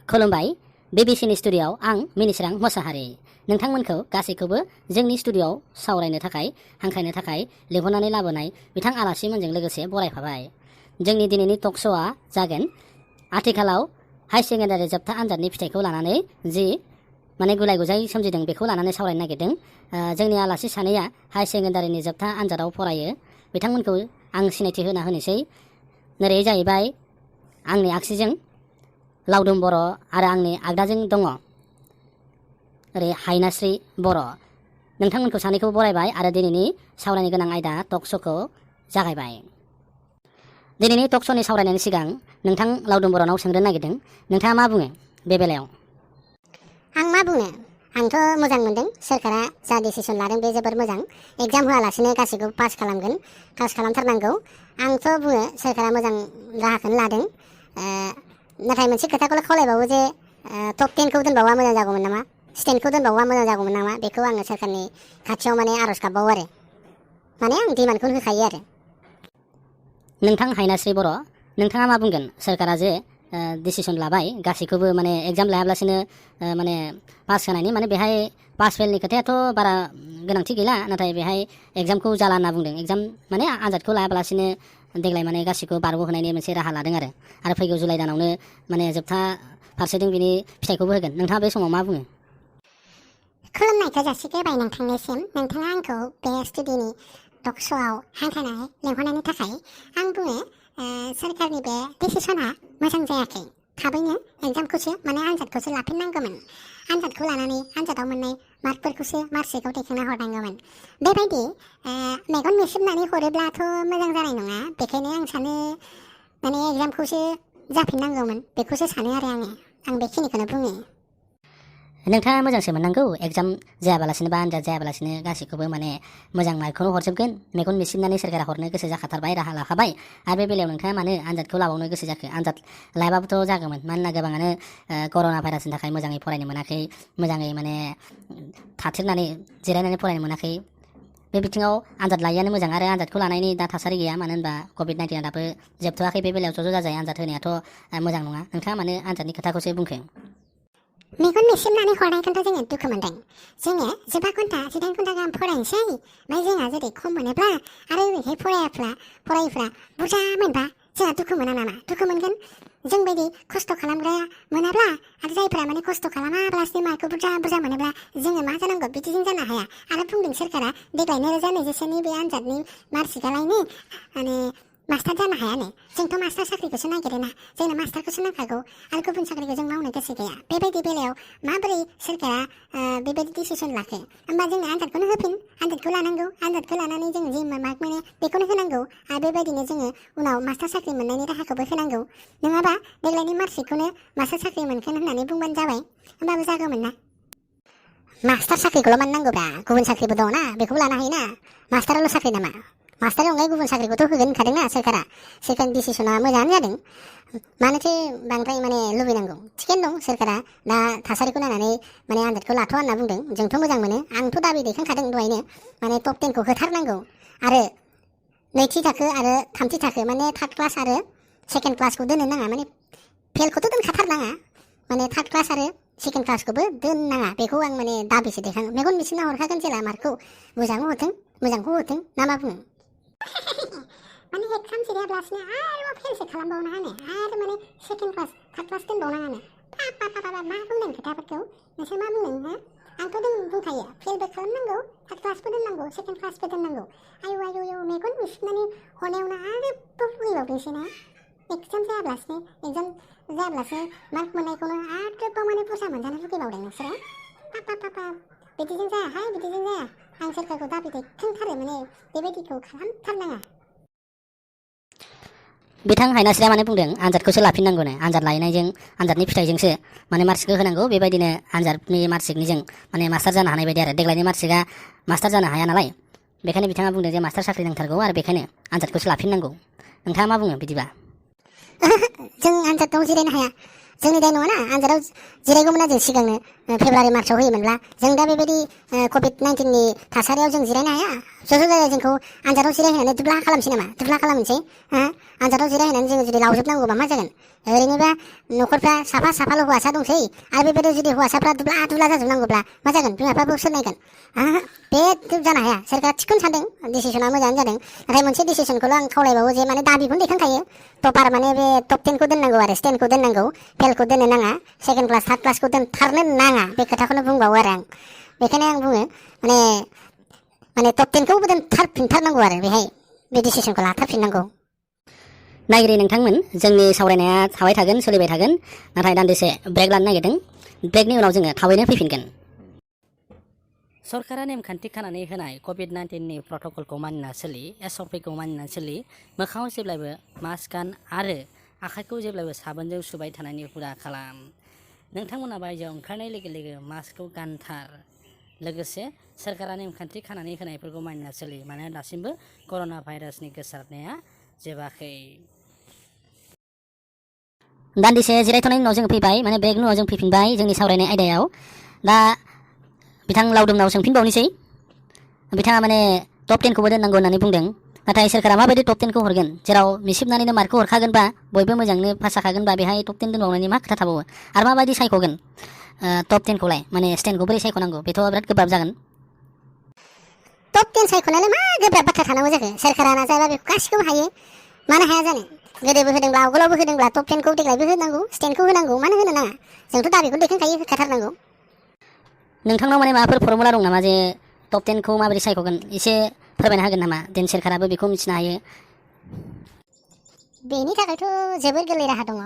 खुलुमबाय बीबीसीनि स्टुडिय'आव आं मिनिसोरां मोसाहारि नोंथांमोनखौ गासैखौबो जोंनि स्टुडिय'आव सावरायनो थाखाय हांख्रायनो थाखाय लिंहरनानै लाबोनाय बिथां आलासिमोनजों लोगोसे बरायफाबाय। जोंनि दिनैनि टक श'आ जागोन आथिखालाव हाई सेकेन्डारि जोबथा आनजादनि फिथाइखौ लानानै जि गुलाय गुजाय सोमजिदों बेखौ लानानै सावरायनो नागिरदों। जोंनि आलासि सानैया हाई सेकेन्डारिनि जोबथा आनजादाव फरायो। बिथांमोनखौ आं सिनायथि होनोसै। नोरै जाहैबाय आंनि आगसिजों लावदुम बर' आरो आंनि आगदाजों दङ ओरै हायनास्रि बर'। नोंथांमोनखौ सानैखौ बरायबाय आरो दिनैनि सावरायनो गोनां आयदा टक श'खौ जागायबाय। दिनैनि टक श'नि सावरायनायनि सिगां नोंथां लावदुम बर'नाव सोंग्रोनो नागिरदों, नोंथाङा मा बुङो बे बेलायाव? आं मा बुंनो, आंथ' मोजां मोनदों। सोरखारा जा डिसिसन लादों बे जोबोर मोजां। एग्जाम होआलासिनो गासैखौबो पास खालामथारनांगौ। आंथ' बुङो सोरखारा मोजां राहाखौनो लादों। नाथाय मोनसे खोथाखौल' खावलायबावो जे टप 10खौ दोनबावबा मोजां जागौमोन नामा, स्टेनखौ दोनबावबा मोजां जागौमोन नामा, बेखौ आङो सोरखारनि खाथियाव आर'ज गाबबावो आरो आं डिमान्डखौनो होखायो आरो। नोंथां हायनास्रि बर', नोंथाङा मा बुंगोन? सोरखारा जे डिसिसन लाबाय गासैखौबो एग्जाम लायाब्लासिनो पास होनायनि बेहाय पास फेलनि खोथायाथ' बारा गोनांथि गैला, नाथाय बेहाय एग्जामखौ जाला होनना बुंदों। एग्जाम आनजादखौ लायाब्लासिनो देग्लाय गासैखौ बारग'होनायनि मोनसे राहा लादों आरो फैगौ जुलाइ दानावनो जोबथा फारसेथिं बिनि फिथाइखौबो होगोन। नोंथाङा बे समाव मा बुङो? खुलुमनायखौ जासिग्रोबाय नोंथांनिसिम। नोंथाङा आंखौ बे स्टुडिय'नि टक श'आव हांख्रायनानै लिंहरनायनि थाखाय आं बुङो सोरखारनि बे डिसिसना मोजां जायाखै। थाबैनो एग्जामखौसो आनजादखौसो लाफिननांगौमोन। आनजादखौ लानानै आनजादाव मोननाय मार्कफोरखौसो मार्कशिटआव दैखांना हरनांगौमोन। बेबायदि मेगन मेसेबनानै हरोब्लाथ' मोजां जानाय नङा। बेखायनो आं सानो एग्जामखौसो जाफिननांगौमोन, बेखौसो सानो आरो आं बेखिनिखौनो बुङो। नोंथाङा मोजांसो मोननांगौ। एग्जाम जायाबालासिनो बा आनजाद जायाबालासिनो गासैखौबो मोजां मार्कखौनो हरजोबगोन। मेगन मेसिबनानै सोरखारा हरनो गोसो जाखाथारबाय, राहा लाखाबाय। आरो बे बेलायाव नोंथाङा मानो आनजादखौ लाबावनो गोसो जाखो? आनजाद लायाबाबोथ' जागौमोन। मानोना गोबाङानो कर'ना भाइरासनि थाखाय मोजाङै फरायनो मोनाखै, मोजाङै थाथेरनानै जिरायनानै फरायनो मोनाखै। बे बिथिङाव आनजाद लायैआनो मोजां। आरो आनजादखौ लानायनि दा थासारि गैया, मानो होनबा कभिड-19 दाबो जोबथ'वाखै। बे बेलायाव ज' जाजाय आनजाद होनायाथ' मोजां नङा। नोंथाङा मानो आनजादनि खोथाखौसो बुंखो? मेगन मेसेबनानै हरनायखौथ' जोङो दुखु मोनदों। जोङो 15 घन्टा 18 घन्टा गाहाम फरायनोसै। ओमफ्राय जोंहा जुदि खम मोनोब्ला आरो ओरैहाय फरायिफ्रा बुरजा मोनबा जोंहा दुखु मोना नामा? दुखु मोनगोन। जोंबायदि खस्थ' खालामग्राया मोनाब्ला आरो जायफोरा खस्थ' खालामाब्लासिनो मार्कखौ बुरजा मोनोब्ला जोङो मा जानांगौ? बिदिजों जानो हाया। आरो बुंदों सोरखारा देग्लाय 2020 बे आनजादनि मार्कशिटआलायनो मास्टार जानो हायानो। जोंथ' मास्टार साख्रिखौसो नागिरोना, जोंनो मास्टारखौसो नांखागौ आरो गुबुन साख्रिखौ जों मावनो गोसो गैया। बेबायदि बेलायाव माबोरै सोरखारा बेबायदि डिसिसन लाखो? होमबा जोंनो आनजादखौनो होफिन, आनजादखौ लानांगौ। आनजादखौ लानानै जों जि मार्क मोनो बेखौनो होनांगौ। आरो बेबायदिनो जोङो उनाव मास्टार साख्रि मोननायनि राहाखौबो होनांगौ। नङाबा देग्लायनि मार्कशिटखौनो मास्टार साख्रि मोनगोन होननानै बुंबानो जाबाय, होमबाबो जागौमोन ना? मास्टार साख्रिखौल' मानो नांगौब्रा? गुबुन साख्रिबो दङना, बेखौबो लानो हायोना। मास्टाराल' साख्रि नामा? मास्टारनि अनगायै गुबुन साख्रिखौथ' होगोन होनखादोंना सोरखारा। सोरखारनि डिसिसना मोजाङानो जादों। मानोथो बांद्राय लुबैनांगौ? थिगानो दं। सोरखारा दा थासारिखौ नायनानै आनजादखौ लाथ'वा होनना बुंदों। जोंथ' मोजां मोनो। आंथ' दाबि दैखांखादों दहायनो, टप 10खौ होथारनांगौ। आरो नैथि थाखो आरो थामथि थाखो थार्ड क्लास आरो सेकेन्ड क्लासखौ दोननो नाङा। फेलखौथ' दोनखाथारनाङा। थार्ड क्लास आरो सेकेन्ड क्लासखौबो दोननाङा। बेखौ आं दाबिसो दैखाङो। मेगन मिसिबना हरखागोन जेला मार्कखौ। मोजांखौ होथों ना मा बुङो? एक्जाम जिरायाब्लासिनो आरोबाव फेलसो खालामबावनाङानो, आरो सेकेन्ड क्लास थार्ड क्लास दोनबावनाङानो। मा बुंदों खोथाफोरखौ? नोंसोर मा बुंदों हो? आंथ' बुंखायो फेलबो खालामनांगौ, थार्ड क्लासबो दोननांगौ, सेकेन्ड क्लासबो दोननांगौ। आयौ मेगन मिसिबनानै हरनायावनो आरोबाव बुंबावदोंसो ना? एग्जाम जायाब्लासिनो मार्क मोननायखौनो आरोबाव बुरजा मोनजानो लुगैबावदों नोंसोरो? बिदिजों जायाहाय, बिदिजों जाया। आं सोरखारखौ दाबि दैखांथारो, बेबायदिखौ खालामथारनाङा। बिथां हायनास्रिया मानो बुंदों आनजादखौसो लाफिननांगौनो? आनजाद लायनायजों, आनजादनि फिथाइजोंसो मार्कशिटखौ होनांगौ। बेबायदिनो आनजादनि मार्कशिटनिजों मास्टार जानो हानाय बायदि आरो। देग्लायनि मार्कशिटआ मास्टार जानो हाया नालाय, बेखायनो बिथाङा बुंदों जे मास्टार साख्रि नांथारगौ आरो बेखायनो आनजादखौसो लाफिननांगौ। नोंथाङा मा बुङो बिदिबा? जों आनजादाव जिरायनो हाया। जोंनि दाय नङाना आनजादाव जिरायगौमोन ना जों सिगांनो फेब्रुवारि मार्चआव होयोमोनब्ला जों दा बेबायदि कभिड-19नि थासारियाव जों जिरायनो हाया ज' जाय जोंखौ आनजादाव जिरायहोनानै दुब्ला खालामसै नामा दुब्ला खालामनोसै आनजादाव जिरायहोनानै जोङो जुदि लावजोबनांगौबा मा जागोन ओरैनोबा न'खरफ्रा साफाल' हौवासा दंसै आरो बेबायदि जुदि हौवासाफ्रा दुब्ला जाजोबनांगौब्ला मा जागोन बिमा बिफाखौ सोर नायगोन बे जानो हाया सोरखारा थिखौनो सानदों डिसिसना मोजाङानो जादों नाथाय मोनसे डिसिसनखौल' आं खावलायबावो जे माने दाबिखौनो दैखांखायो टपार माने बे टप 10खौ दोननांगौ आरो 10खौ दोननांगौ फेलखौ दोननो नाङा सेकेन्ड क्लास थार्ड क्लासखौ दोनथारनो नाङा बे खोथाखौनो बुंबावो आरो आं बेखायनो आं बुङो माने टप 10खौबो दोनथारफिनथारनांगौ आरो बेहाय बे डिसिसनखौ लाथारफिननांगौ। नायगिरि नोंथांमोन जोंनि सावरायनाया थाबाय थागोन सोलिबाय थागोन नाथाय दान्दिसे ब्रेक लानो नागिरदों ब्रेकनि उनाव जोङो थाबैनो फैफिनगोन। सरकारा नेमखान्थि खानानै होनाय कभिड-19नि प्रट'कलखौ मानिना सोलि SOPखौ मानिना सोलि मोखाङाव जेब्लायबो मास्क गान आरो आखाइखौ जेब्लायबो साबोनजों सुबाय थानायनि हुदा खालाम। नोंथांमोना बायजोआव ओंखारनाय लोगो लोगो मास्कखौ गानथार लोगोसे सरकारा नेमखान्थि खानानै होनायफोरखौ मानिना सोलि मानोना दासिमबो कर'ना भाइरासनि गोसारनाया जोबाखै। दान्दिसे जिरायथ'नायनि उनाव जों फैबाय माने ब्रेकनि उनाव जों फैफिनबाय जोंनि सावरायनाय आयदायाव। दा बिथां लावदुमनाव सोंफिनबावनोसै बिथाङा माने टप 10खौबो दोननांगौ होननानै बुंदों नाथाय सोरखारा माबायदि टप 10खौ हरगोन जेराव मिसिबनानैनो मार्कखौ हरखागोनबा बयबो मोजाङैनो पास जाखागोनबा बेहाय टप 10 दोनबावनायनि मा खोथा थाबावो आरो माबायदि सायख'गोन टप 10खौलाय माने स्टेन्डखौ बोरै सायख'नांगौ बेथ' बिराद गोब्राब जागोन। टप 10 सायख'नायालाय मा गोब्राब बाथ्रा थानांगौ जाखो सोरखारा नाजायाबा बेखौ गासिखौबो हायो मानो हाया जानो गोदोबो होदोंब्ला आवगोलावबो होदोंब्ला टप 10खौ देग्लायबो होनांगौ स्टेन्डखौ होनांगौ मानो होनो नाङा जोंथ' दाबिखौ दैखांखायो होखाथारनांगौ। नोंथांनाव माने माबाफोर फर्मुला दं नामा जे टप 10खौ माबोरै सायख'गोन एसे फोरमायनो हागोन नामा देन सोरखाराबो बेखौ मिथिनो हायो। बेनि थाखायथ' जोबोर गोरलै राहा दङ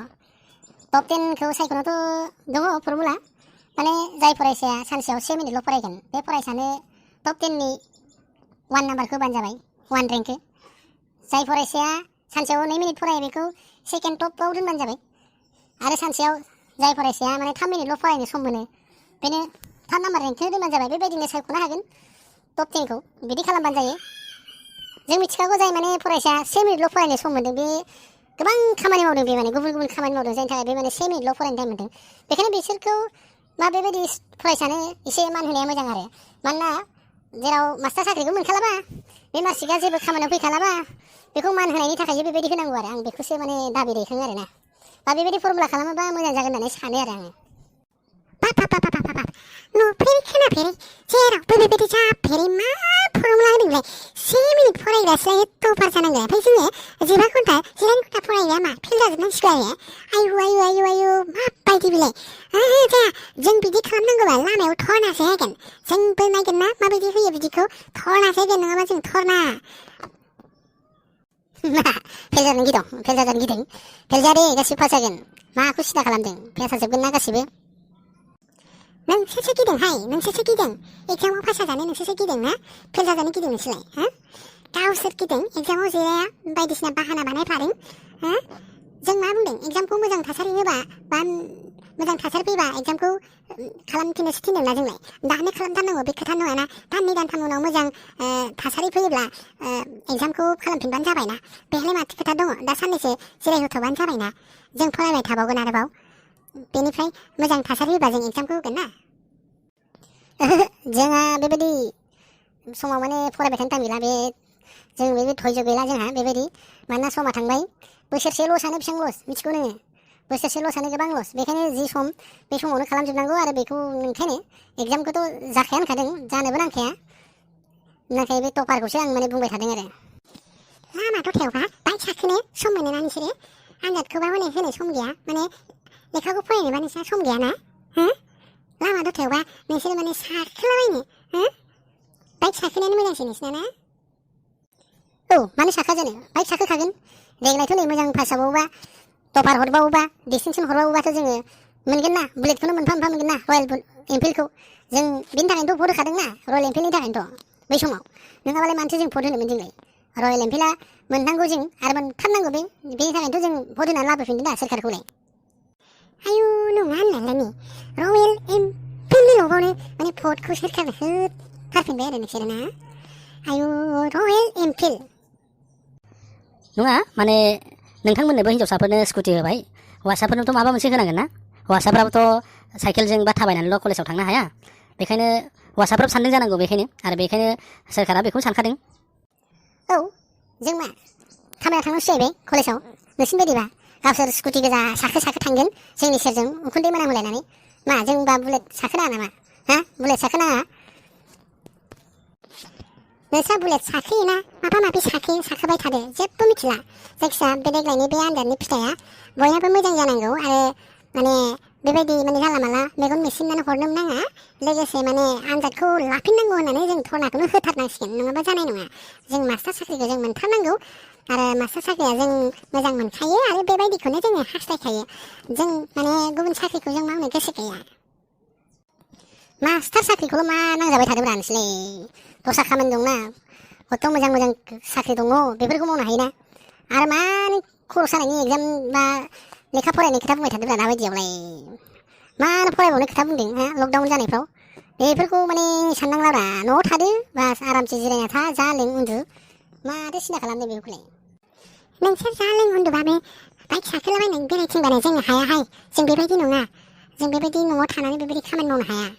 टप 10खौ सायख'नोथ' दङ फर्मुला माने जाय फरायसाया सानसेयाव 1 मिनिटल' फरायगोन बे फरायसानो टप 10नि 1 नाम्बारखौ होबानो जाबाय 1 रेंकखौ जाय फरायसाया सानसेयाव 2 मिनिट फरायो बेखौ सेकेन्ड टपआव दोनबानो जाबाय आरो सानसेयाव जाय फरायसाया माने 3 मिनिटल' फरायनो सम मोनो बेनो 3 नाम्बार रेंकखौ दोनबानो जाबाय बेबायदिनो सायख'नो हागोन टप 10खौ बिदि खालामबानो जायो। जों मिथिखागौ जाय माने फरायसाया 1 मिनिटल' फरायनो सम मोनदों बे गोबां खामानि मावदों बे माने गुबुन खामानि मावदों जायनि थाखाय बे माने 1 मिनिटल' फरायनो टाइम मोनदों बेखायनो बिसोरखौ मा बेबायदि फरायसानो एसे मान होनाया मोजां आरो मानोना जेराव मास्टार साख्रिखौ मोनखालाबा बे मासिकआ जेबो खामानियाव फैखालाबा बेखौ मान होनायनि थाखायसो बेबायदि होनांगौ आरो आं बेखौसो माने दाबि दैखाङो आरोना बा बेबायदि फर्मुला खालामोबा मोजां जागोन होननानै सानो आरो आङो। नुफेरै खोनाफेरै जेरावबो बेबायदि जाफेरै मा फर्मुला होदोंलाय 1 मिनिट फरायग्रासो टपार जानांगौ ओमफ्राय जोङो 9 घन्टा 9 घन्टा फरायग्राया मा फेल जाजोबनांसिगौ आरो आयु माबायदि बिलाय जाया जों बिदि खालामनांगौबा लामायाव थरनासो होगोन जोंबो नायगोन ना माबायदि होयो बिदिखौ थरनासो होगोन नङाबा जों थरना फेल जानो गिदों फेल जादे गासिबो पास जागोन माखौ सिदा खालामदों फेल जाजोबगोन ना गासिबो नोंसोरसो गिदों एग्जामाव पास जाजानो नोंसोरसो गिदों ना फेल जाजानो गिदों नोंसोरलाय गावसोर गिदों एग्जामाव जिराया बायदिसिना बाहाना बानायफ्लादों जों मा बुंदों एग्जामखौ मोजां थासारि होबा बा मोजां थासारि फैबा एग्जामखौ खालामफिननोसो थिनदोंना जोंलाय दानो खालामथारनांगौ बे खोथा नङाना दाननै दानथाम उनाव मोजां थासारि फैयोब्ला एग्जामखौ खालामफिनबानो जाबायना बेहाय माथो खोथा दङ दा साननैसो जिरायहोथ'बानो जाबायना जों फरायबाय थाबावगोन आरोबाव बेनिफ्राय मोजां थासारि होबा जों एग्जामखौ होगोन ना जोंहा बेबायदि समाव माने फरायबाय थानो टाइम गैला बे जों बेबायदि धैर्य गैला जोंहा बेबायदि मानोना समा थांबाय बोसोरसे लसआनो बेसेबां लस मिथिगौ नोङो बोसोरसे लसआनो गोबां लस बेखायनो जि सम बे समावनो खालामजोबनांगौ आरो बेखौ ओंखायनो एग्जामखौथ' जाखाया होनखादों जानोबो नांखाया नाथाय बे टपारखौसो आं माने बुंबाय थादों आरो लामा दथायावबा बाइक साखोनो सम मोनोना नोंसोरो आनजादखौबा माने होनो सम गैया माने लेखाखौ फरायनोबा नोंस्रा सम गैयाना लामा दथायावबा नोंसोरो माने साखोलाबायनो बाइक साखोनायानो मोजांसै नोंसिना ना औ मानो साखा जानो बाइक साखोखागोन देग्लायथ' नै मोजां पास जाबावोबा टपार हरबावोबा डिस्टिंसन हरबावोबाथ' जोङो मोनगोन ना बुलेटखौनो मोनफा मोनगोन ना रयेल एनफिल्डखौ जों बेनि थाखायनोथ' भट होखादों ना रयेल एनफिल्डनि थाखायनोथ' बै समाव नङाबालाय मानोथो जों भट होनोमोन जोंलाय रयेल एनफिल्डआ मोननांगौ जों आरो मोनथारनांगौ बेनि थाखायनोथ' जों भट होनानै लाबोफिनदों दा सोरखारखौलाय आयु नङा होननानै रयेल एनफिल्डनि लबावनो माने भटखौ सोरखारनो होथारफिनबाय आरो नोंसोरो ना आयु रयेल एनफिल्ड नङा माने नोंथांमोननोबो हिन्जावसाफोरनो स्कुटि होबाय हौवासाफोरनोथ' माबा मोनसे होनांगोन ना हौवासाफ्राबोथ' साइकेलजों बा थाबायनानैल' कलेजाव थांनो हाया, बेखायनो हौवासाफ्राबो सानदों जानांगौ, बेखायनो सोरखारा बेखौ सानखादों। औ जों मा थाबायना थांनांगौसो जाहैबाय कलेजाव, नोंसिनि बायदिबा गावसोर स्कुटि गोजा साखो थांगोन जोंनि सेरजों उखुन्दै मोनामहोलायनानै। मा जोंबा बुलेट साखो नाङा नामा? हा बुलेट साखो नाङा? नोंस्रा बुलेट साखोयो ना माबा माबि साखोबाय थादो, जेबो मिथिला। जायखिजाया बे देग्लायनि बे आनजादनि फिथाइया बयहाबो मोजां जानांगौ आरो माने बेबायदि माने जानला मानला मेगन मेसिननानै हरनो नाङा, लोगोसे माने आनजादखौ लाफिननांगौ होननानै जों धर्नाखौनो होथारनांसिगोन, नङाबा जानाय नङा। जों मास्टार साख्रिखौ जों मोनथारनांगौ आरो मास्टार साख्रिया जों मोजां मोनखायो आरो बेबायदिखौनो जोङो हास्थायखायो। जों माने गुबुन साख्रिखौ जों मावनो गोसो गैया। मास्टार साख्रिखौल' मा नांजाबाय थादोंब्रा नोंसोरलाय? दस्रा खामानि दंना, खथ' मोजां मोजां साख्रि दङ, बेफोरखौ मावनो हायोना। आरो मानो खर' सानायनि एग्जाम बा लेखा फरायनाय खोथा बुंबाय थादोंब्रा दाबायदियावलाय? मानो फरायबावनो खोथा बुंदों हा लकडाउन जानायफ्राव? बेफोरखौ माने साननांलाब्रा, न'आव थादो बास आरामसे जिरायना था, जा लों उन्दु। माथो सिन्था खालामदों बेफोरखौलाय? नोंसोर जा लों उन्दुबाबो बाइक साखोलाबायनानै बेरायथिंबानो जों हायाहाय। जों बेबायदि नङा, जों बेबायदि न'आव थानानै बेबायदि खामानि मावनो हाया।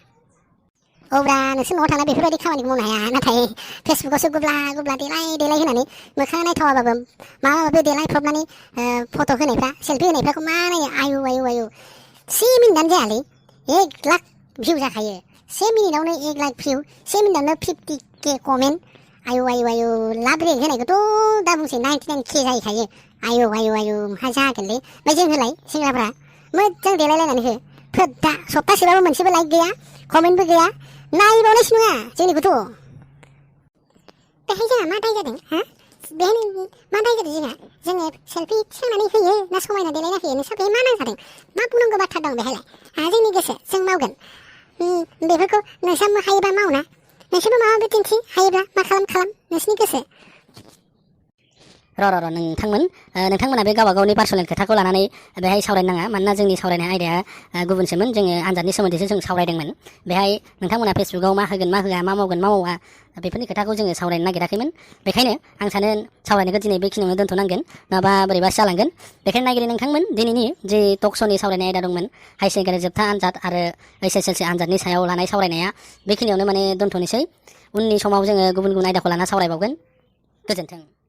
औब्रा नोंसोर न'आव थानानै बेफोरबायदि खामानिखौ मावनो हाया, नाथाय फेसबुकावसो गुब्ला देलाय होनानै मोखां नायथावाबाबो माबा माबि देलायफ्रबनानै फट' होनायफ्रा, सेल्फि होनायफ्राखौ मा नायो? आयु 1 मिनिटानो जायालै 1 लाख भिउ जाखायो। 1 मिनिटावनो 1 लाख भिउ, 1 मिनिटावनो 50K कमेन्ट। आयु लाभ रेट होनायखौथ' दा बुंसै 99K जाहैखायो। आयु मा जागोनलै? ओमफ्राय जों होलाय सेंग्राफ्रा मोजां देलायलायनानै हो। दा सप्तासेबाबो मोनसेबो लाइक गैया, कमेन्टबो गैया, नायबावनायसो नङा जोंनिखौथ'। बेहाय जोंहा मा दाय जादों? हा बेहाय मा दाय जादों जोंहा? जोङो सेल्फि थिखांनानै होयो ना समायना देलायना होयो? नोंस्रा बेहाय मा नांजादों? मा बुंनांगौ बाथ्रा दं बेहायलाय? जोंनि गोसो, जों मावगोन। बेफोरखौ नोंस्रा हायोबा मावना, नोंसोरबो माबा माबि दिन्थि, हायोब्ला मा खालाम नोंसिनि गोसो। र' नोंथांमोना बे गावबा गावनि पार्सनेल खोथाखौ लानानै बेहाय सावरायनो नाङा। मानोना जोंनि सावरायनाय आयदाया गुबुनसोमोन। जोङो आनजादनि सोमोन्दैसो जों सावरायदोंमोन। बेहाय नोंथांमोना फेसबुकाव मा होगोन मा होआ, मा मावगोन मा मावा, बेफोरनि खोथाखौ जोङो सावरायनो नागिराखैमोन। बेखायनो आं सानो सावरायनायखौ दिनै बेखिनियावनो दोनथ'नांगोन, नङाबा बोरैबासो जालांगोन। बेखायनो नागिरो नोंथांमोन, दिनैनि जे टक श'नि सावरायनाय आयदा दंमोन, हायार सेकेन्डारि जोबथा आनजाद आरो SSLC आनजादनि सायाव लानाय सावरायनाया बेखिनियावनो माने दोनथ'नोसै। उननि समाव जोङो गुबुन आयदाखौ लाना सावरायबावगोन। गोजोन्थों।